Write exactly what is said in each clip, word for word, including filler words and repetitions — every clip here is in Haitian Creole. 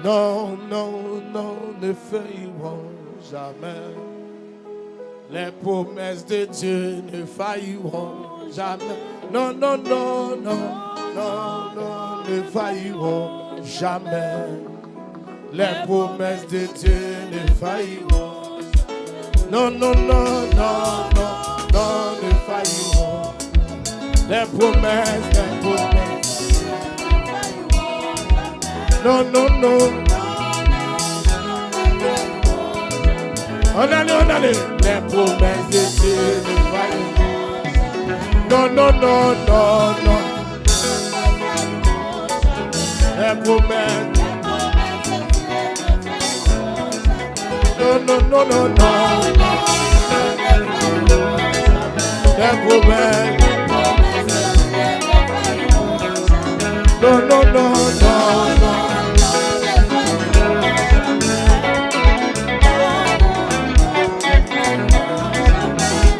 Non, non, non, ne failliront jamais. Les promesses de Dieu ne failliront jamais. Non, non, non, non, non, non, ne failliront jamais. Les promesses de Dieu ne failliront. Non, non, non, non, non, non, ne failliront. Les promesses, les promesses. Non, non, non. Ann ale, ann ale. Les promesses de Dieu ne failliront. Non, non, non, non, non. Les promesses. Non, non, non, non, non. Les promesses. Non, non, non, non, non.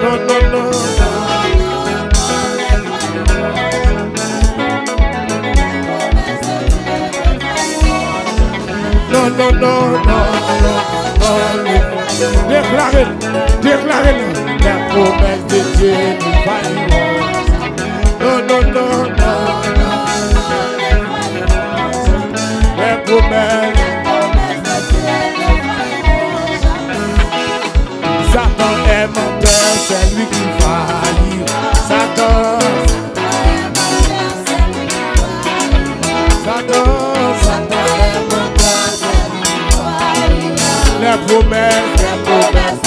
Non, non, non, non. Non, non, non, non, non, non. Deklare l, deklare l. Les promesses de Dieu ne failliront. Non, non, non, non, non. Les promesses. Satan est menteur, c'est lui qui faillit. Satan. Satan, Satan, les promesses, les promesses.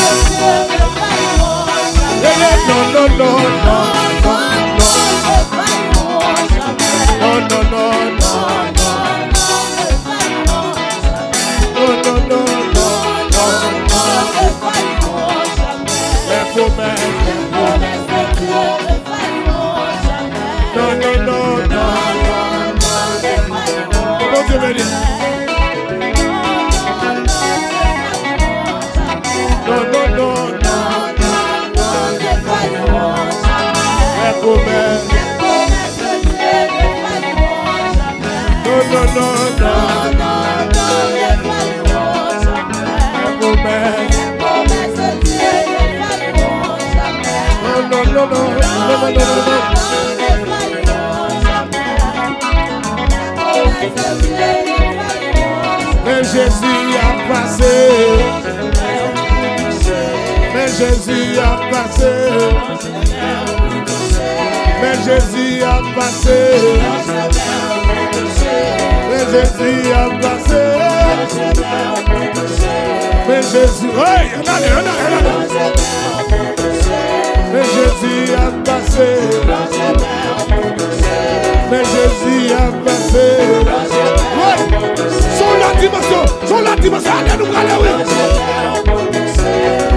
Eh, eh, non, non, non, non, non, non. Non, non, non, non, non, non. Non, non, non, non, non, non. Les promesses, les promesses. Non, non, non, non, non, non. Bondye beni. Non, non, non, non, non, non. Les promesses. Non, non, non, non, non, non. Les promesses. Non, non, non, non, non, non, non, non. Men Jezi ap pase. Men Jezi ap pase. Men Jezi ap pase. Men Jezi ap pase. Men Jezi, hey, ann ale, ann ale, ann ale. Men Jezi ap pase. Men Jezi ap pase. Hey, se yon lòt dimansyon. Se yon lòt dimansyon, ale nou prale, wi.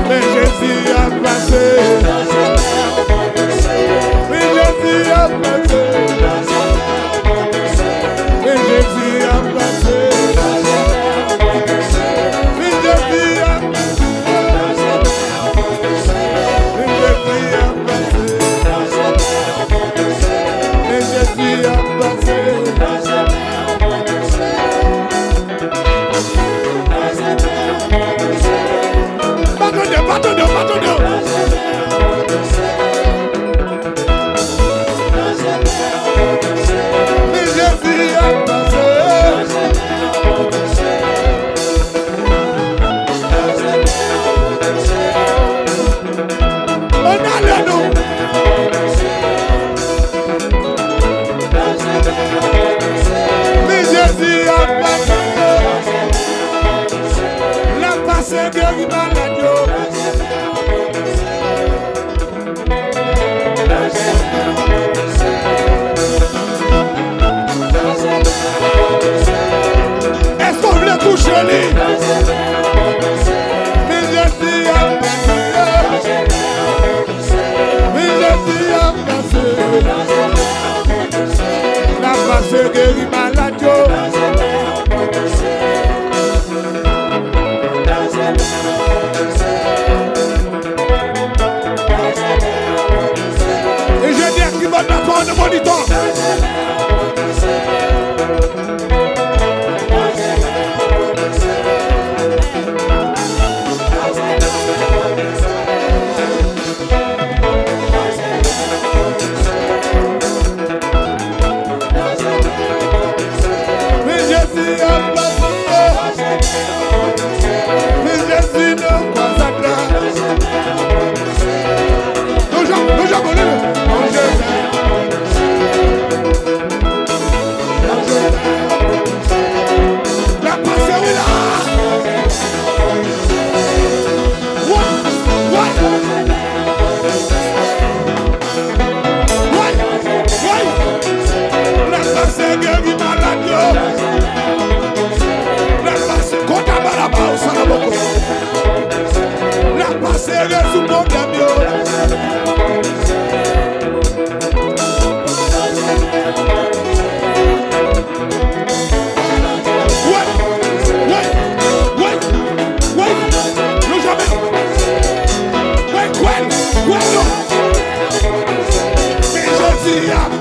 Men Jezi ap pase. Men Jezi ap pase. Men Jezi ap pase. Men Jezi ap pase. Men Jezi ap pase. Men Jezi ap pase. Pa tande, pa tande, pa tande. Men Jezi ap pase. Ann ale non. Men Jezi ap pase. L ap pase geri malad yo. Èske w vle touche li? Men Jezi ap pase. Men Jezi ap pase. L ap pase geri malad yo. Enjenyè, kibòd la, pran nan monitò.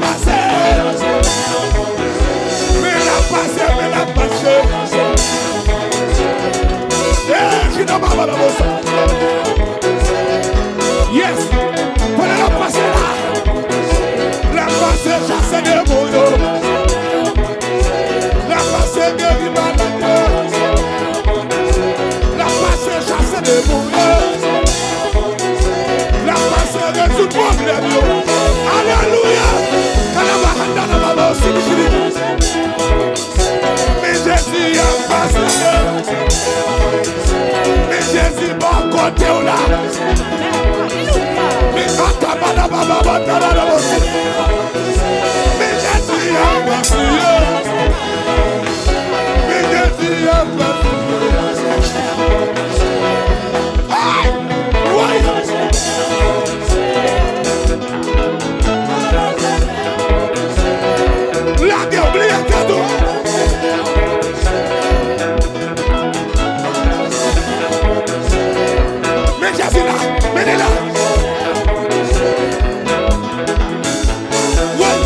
Pase. Men l ap pase, men l ap pase. Eh, ki nan baba nan bosa. Yes. Pandan l ap pase la, l ap pase chase demon yo. L ap pase geri malad yo. L ap pase chase demon yo. L ap pase rezoud pwoblèm yo. Alelouya! Kalabahanda la baba osi. Men Jezi ap pase. Men Jezi bò kote w la. Men atabada baba batala la osi. Men Jezi ap pase. Men Jezi ap pase. Ay! Woy! Lage w, bliye tèt ou. Men Jezi la, men li la. Woy!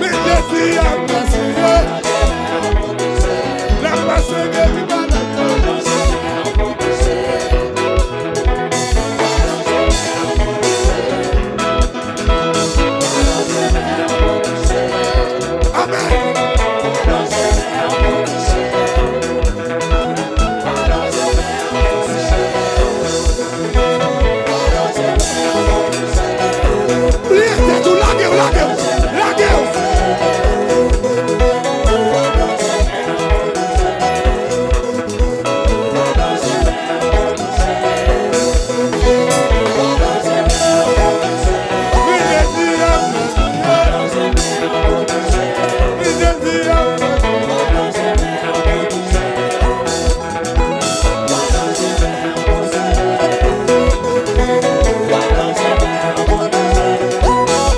Men Jezi ap pase. L ap pase geri malad. Amèn. Bliye tèt ou, lage w, lage w, lage w.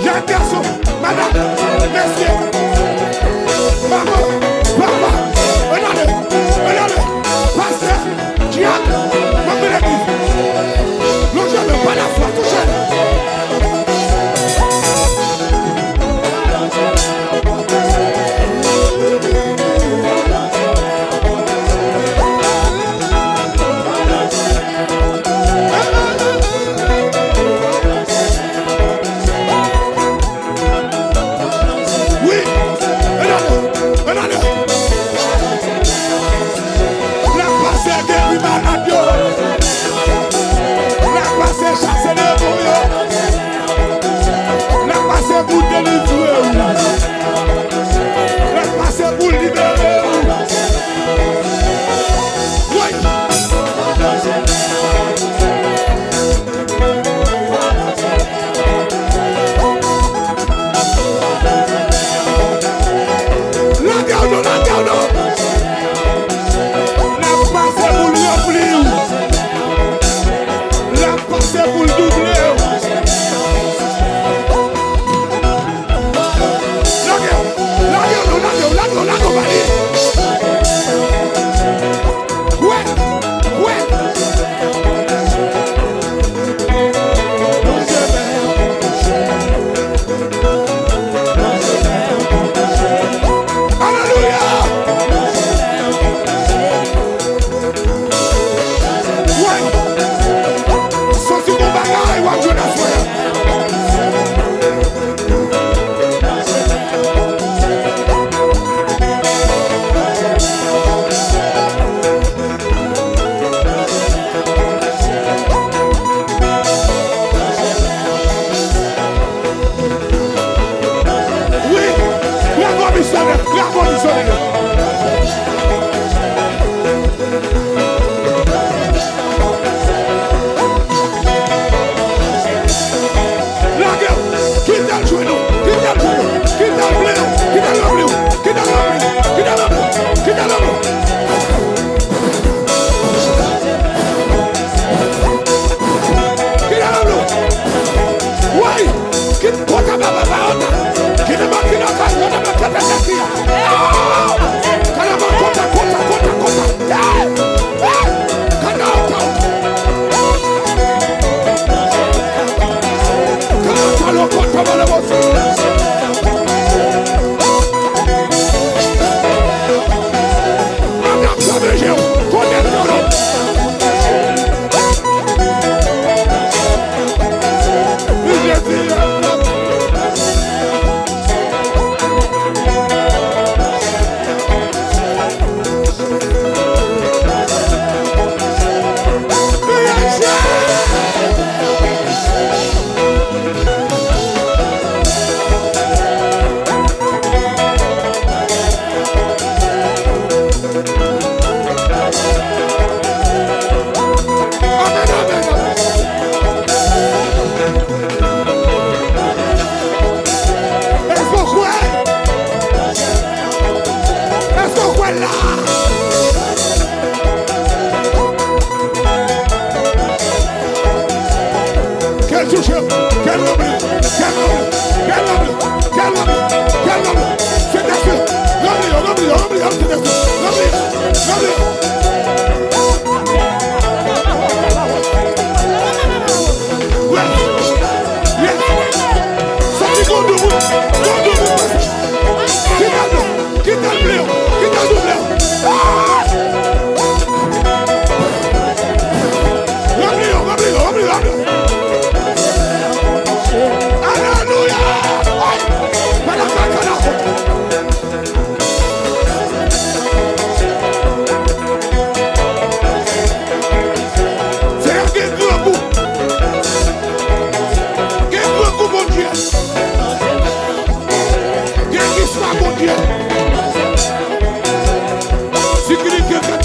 Jèn gason, madanm, mesye, manman, papa, ann ale, ann ale, pastè, dyak, manm de legliz, lonje men w pa lafwa, touche l. Wi, ann ale, ann ale. L ap pase geri malad yo. L ap pase chase demon yo. L ap pase pou delivre w. L ap pase pou libere w. Woy! Lage w non, lage w non. L ap pase pou l ranpli w. L ap pase pou l double w. Lage w, lage w non, lage w, lage w, lage w, ba li. Kwè, kwè. Alelouya! Wi! Santi gon bagay w ap jwenn aswè a. Wi, bravo misyonè, bravo misyonè. Lage w, kite l jwenn ou, kite l jwenn ou, kite l plen ou, kite l ranpli w, kite l ranpli w, kite l ranpli w, kite l ranpli w. Kite l ranpli w. Woy! Ki kota baba ba ota. Ki nan makina ka yo nan makete tèt li a. Kèl touche, kèl ranpli, kèl ranpli, kèl ranpli, kèl ranpli, kèl ranpli. Sentespri, ranpli yo, ranpli yo, ranpli yo, Sentespri, ranpli yo, ranpli yo. Yes, yes. Sòti gon doub, gon doub pase. Kite l, kite l ble, kite l double. Ah! Ranpli yo, ranpli yo, ranpli yo, ranpli yo. Alelouya! Ay! Panakakana! Seyè gen grangou. Gen grangou Bondye. Gen kis pa Bondye. Sikilite kèt.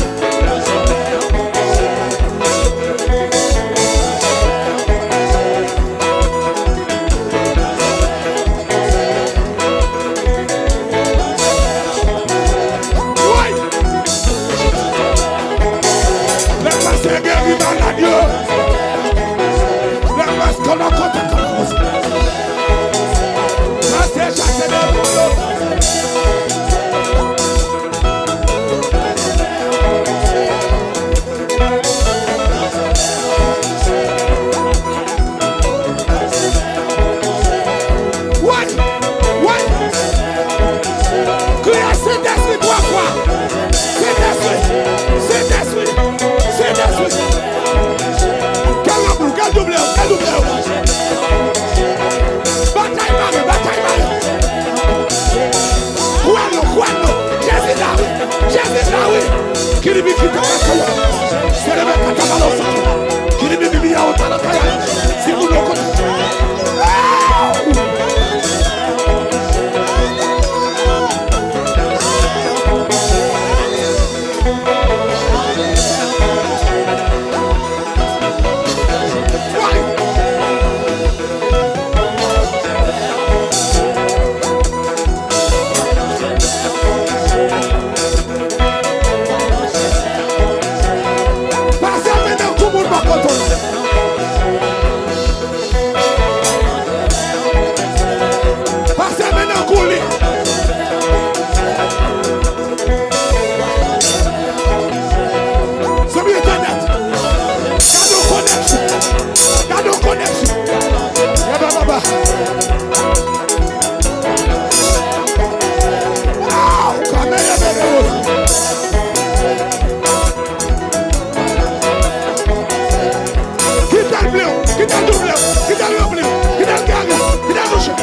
Woy! Lè pastè geri malad yo. Lè pastè nan kote kòmanse. Pastè chase demon yo. Woy! Woy! Kriye Sentespri twa fwa! Sentespri! Sentespri! Sentespri! Kèl ranpli w, kèl double w, kèl double w! Batay mare, batay mare! Kwè non, kwè non! Jezi la wi! Jezi la wi! Kiribi kita la kaya. Serebe kata balo sa. Kiribi bibi ya ota la kaya. Si moun yo kote. Pase men nan kou moun pa kontan. Pase men nan kou li. Zanmi entènèt, gade yon koneksyon. Gade yon koneksyon. Yaba baba. Wow! Kameye bebe wosi. Kite l ble w, kite l double w, kite l ranpli w, kite l geri, kite l touche.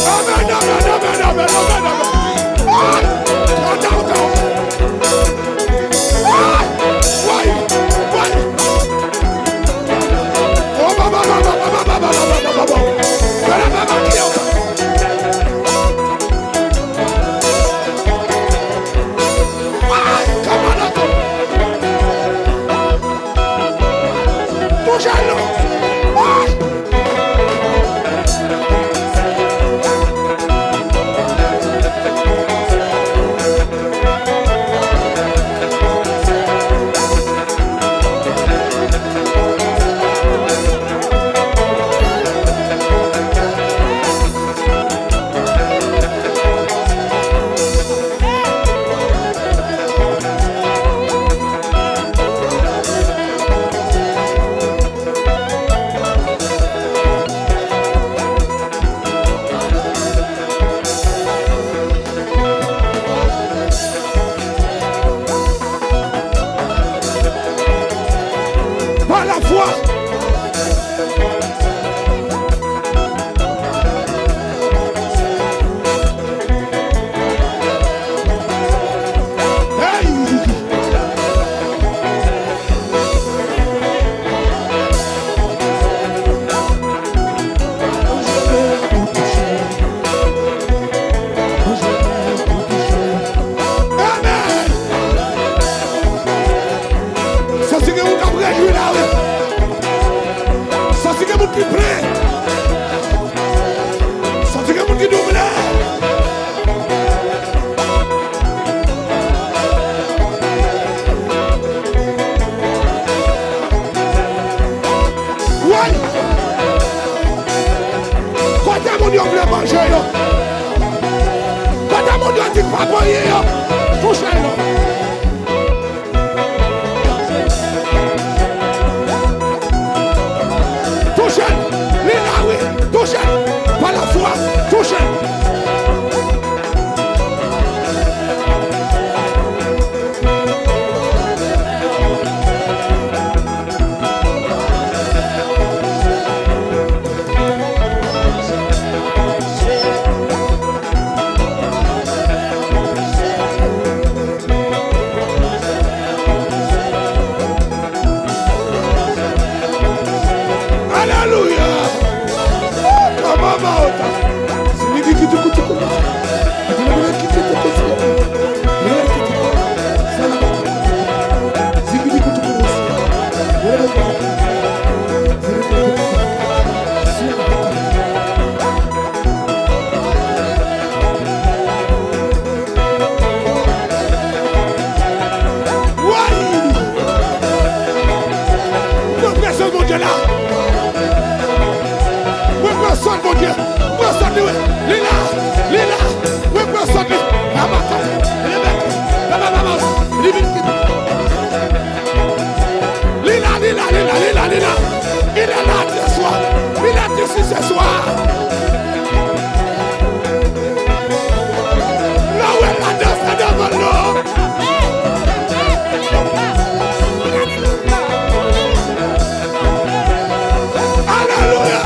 Amèn, amèn, amèn, amèn, amèn, amèn. Ay! Ata, ata, ata. Ay! Ay! Ay! Pa lafwa. Hey! Amèn! Santi gen moun k ap rejwi la, wi. Santi gen moun ki plen. Santi gen moun ki double. Moun yo vle manje yo. Kote moun yo di k pa pran anyen yo? Touche l non. Touche l. Li la wi. Touche l. Pa lafwa. Touche l. Alelouya! Oh, kamama ota. Zimidikitukutuku. Woy! Mwen prezans Bondye la. Mwen prezans Bondye. Mwen prezans li, wi. Li la. Li la. Mwen prezans li. Abakata. Rebèk. Baba, baba. Li vin kite. Li la, li la, li la, li la, li la. Il est là ce soir. Il est ici ce soir. Lawè la danse devan nou. Alelouya.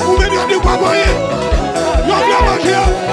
Ou menm yo di w pa pran anyen. Yo vle manje.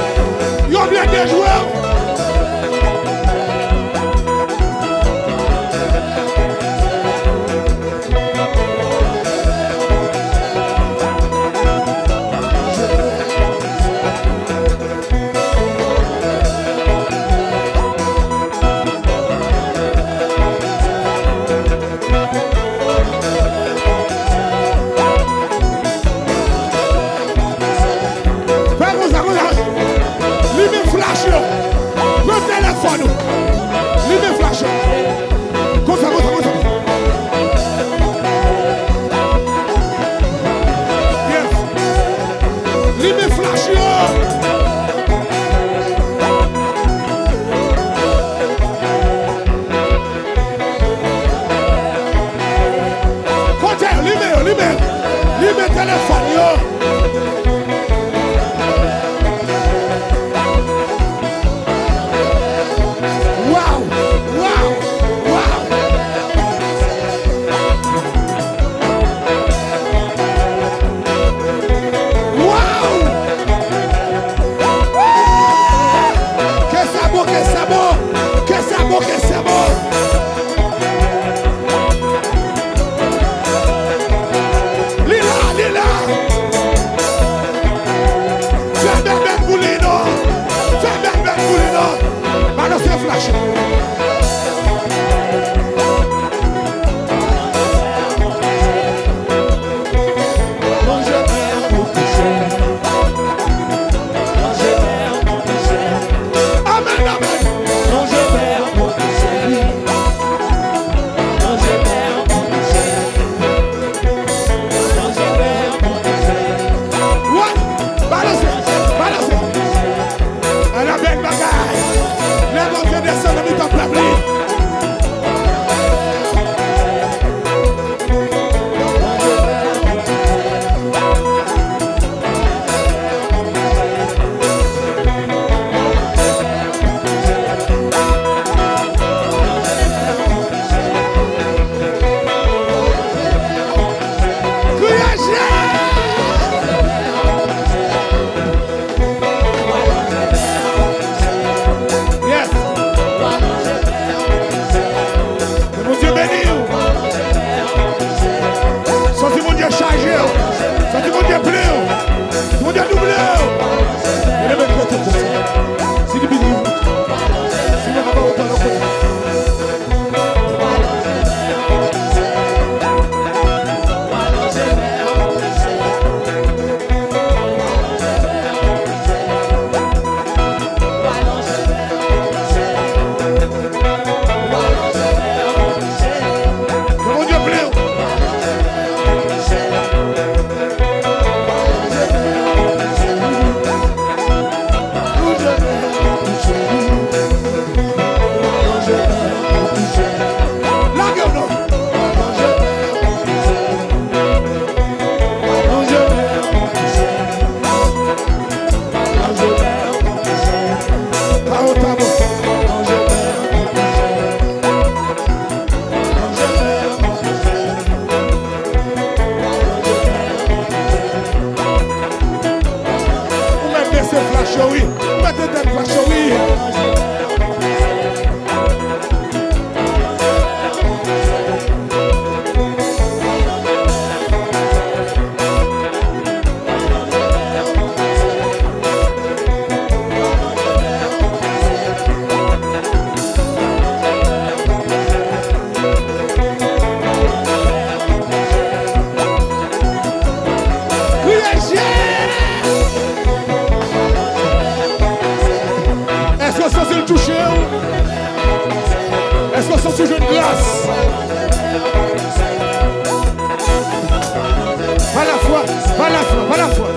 Par la foi, par la foi, par la foi.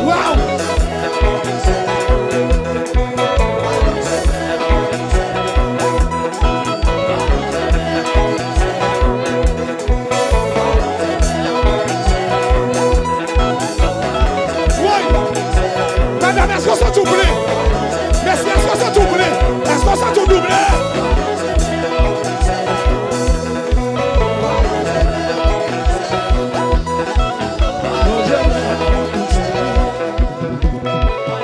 Wow! Woy! Medam, èske w santi w ple? Mesye, èske w santi w ple? Èske w santi w double?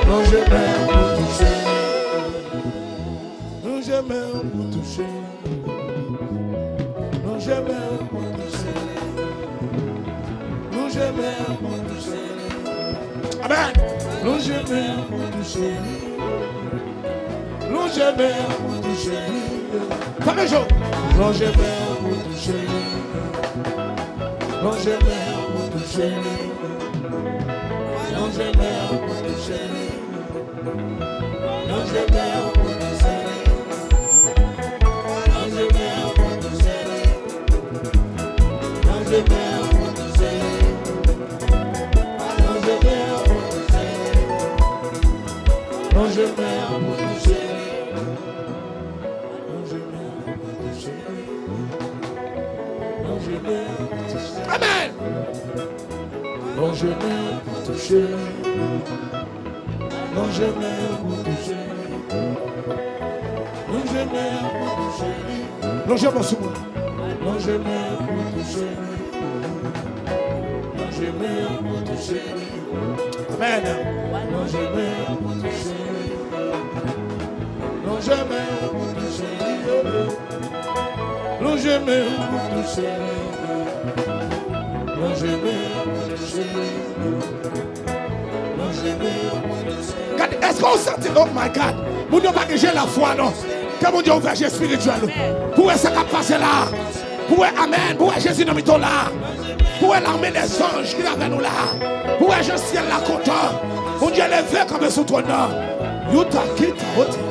Lonje men w pou touche li. Lonje men w pou touche li. Lonje men w pou touche li. Lonje men w pou touche li. Lonje men w pou touche li. Amèn. Lonje men w pou touche li. Lonje men w pou touche li. Fèmen je w. Lonje men w pou touche li. Lonje men w pou touche li. Lonje men w pou touche li. Lonje men w pou touche li. Lonje men w pou touche li. Lonje men w pou touche li. Lonje men w pou touche li. Lonje men w pou touche li. Lonje men w pou touche li. Lonje men w pou touche li. Amèn. Lonje men w pou touche li. Lonje men w pou touche li. Lonje men w pou touche li. Lonje men w sou mwen. Lonje men w pou touche li. Lonje men w pou touche li. Amèn. Lonje men w pou touche li. Lonje men w pou touche li. Lonje men w pou touche li. Lonje men w pou touche li. Lonje men w pou touche li. Gade, èske w santi, oh my God, moun yo pa gen je lafwa non. Ke Bondye ouvè je espirityèl ou. Pou wè sa k ap pase la. Pou wè, amèn, pou wè Jezi nan mitan w la. Pou wè lame dèzanj ki avè nou la. Pou wè jan syèl la kontan. Bondye leve kanpe sou twòn nan. Yuta kita oti.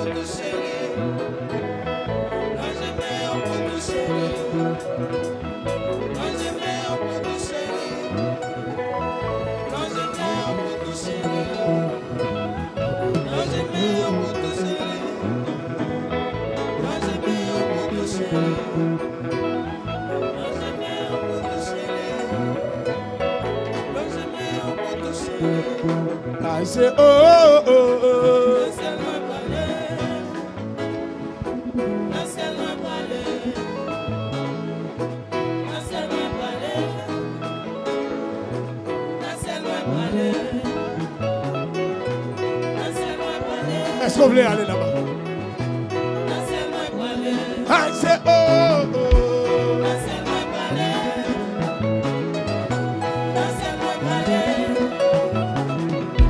Ay se oh, oh, oh, oh. Èske w vle ale laba? Ay se oh, oh.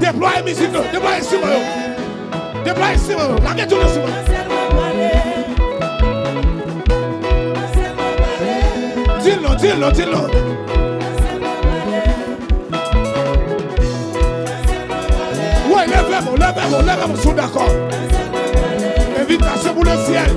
Deplwaye mizik yo, deplwaye enstriman yo. Deplwaye enstriman yo, lage tout enstriman yo. Di l non, di l non, di l non. Woy, leve men w, leve men w, leve men w si w dakò. Envitasyon pou lesyèl.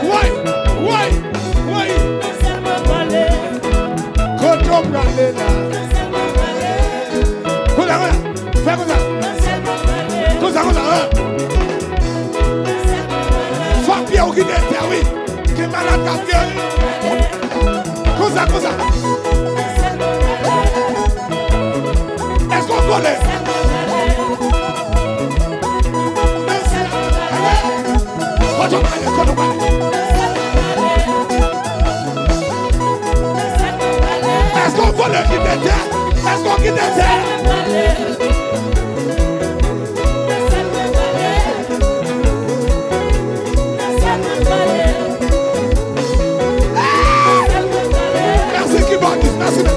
Woy, woy, woy. Kote w prale la? Konsa, konsa. Fè konsa. Konsa, konsa, an. Fò pye w kite tè, wi. Gen malad k ap geri. Konsa, konsa. Èske w kole? Kote w prale, kote w prale? Èske w vole kite tè? Èske w kite tè? Mèsi kibòdis, mèsi men.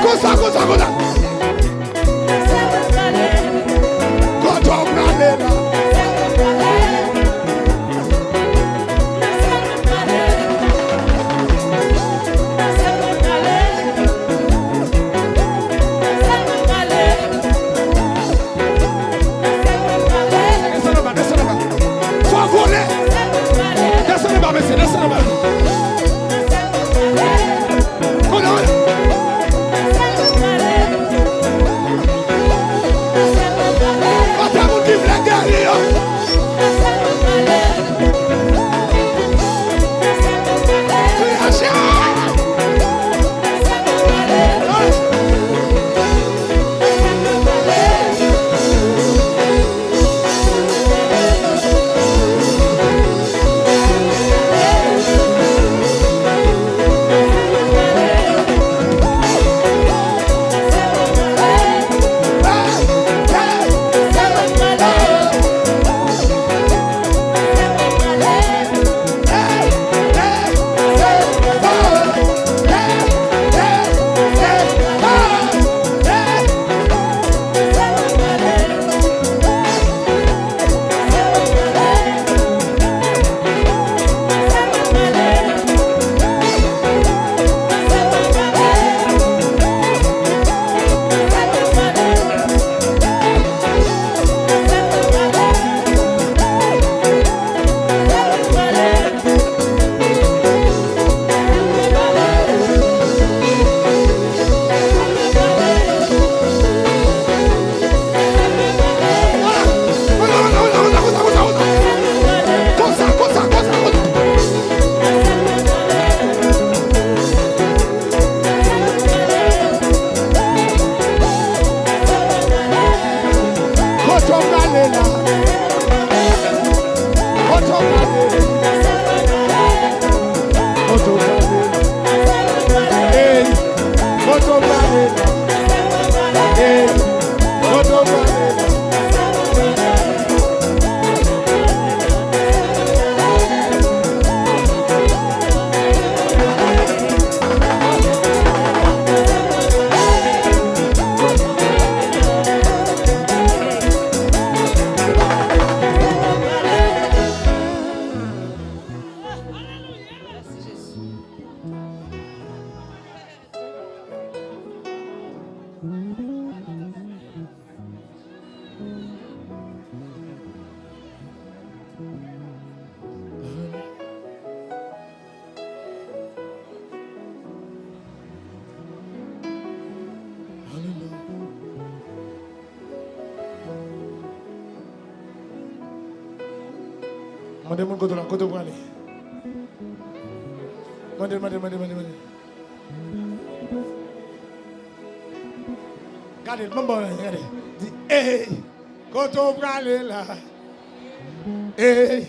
Konsa, konsa, konsa. Kote w prale la? Desann anba, desann anba. Fò vole. Desann anba, mesye, desann anba. Kounye a. Kote moun ki vle geri yo? Kriyasyon! Kote w prale la? Kote w prale? Kote w prale? Ey, kote w prale la? Ey, kote w prale la? Mande moun kote w la, kote w prale? Mande, mande, mande, mande, mande. Gade, manman, gade. Di, ey, kote w prale la? Ey,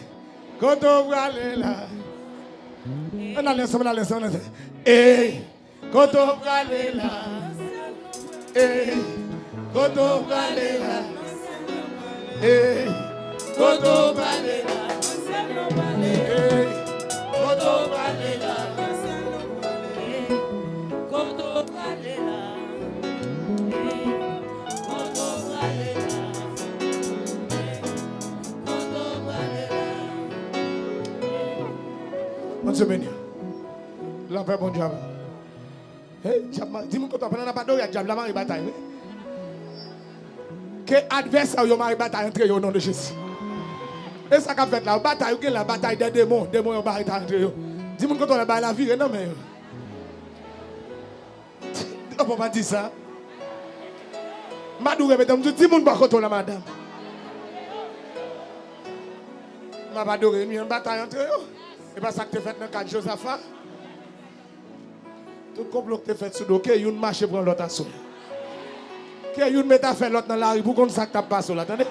kote w prale la? Ann ale ansanm, ann ale ansanm, ann ale ansanm. Ey, kote w prale la? Ey, kote w prale la? Ey, kote w prale la? Ey, kote w prale la? Kote w prale la? Kote w prale la? Kote w prale la? Bondye beni w. Lapè Bondye avè w. Hey, dyab ma-, di moun kote w, pandan n ap adore a, dyab la mare batay, wi. Ke advèsè w yo mare batay antre yo, o non de Jezi. E sa k ap fèt la, batay ou gen la, batay de demon, demon yo mare batay antre yo. Di moun kote w la, bay la vire nan men yo. Ou pa di sa. M ap repete, m di, di moun bò kote w la, madanm. M ap adore, yon batay antre yo. E pa sa k te fèt nan ka Jozafa. Tout konplo k te fèt sou do, ke youn mache pran lòt asou. Ke youn met afè lòt nan lari pou konn sa k t ap pase w la, tande?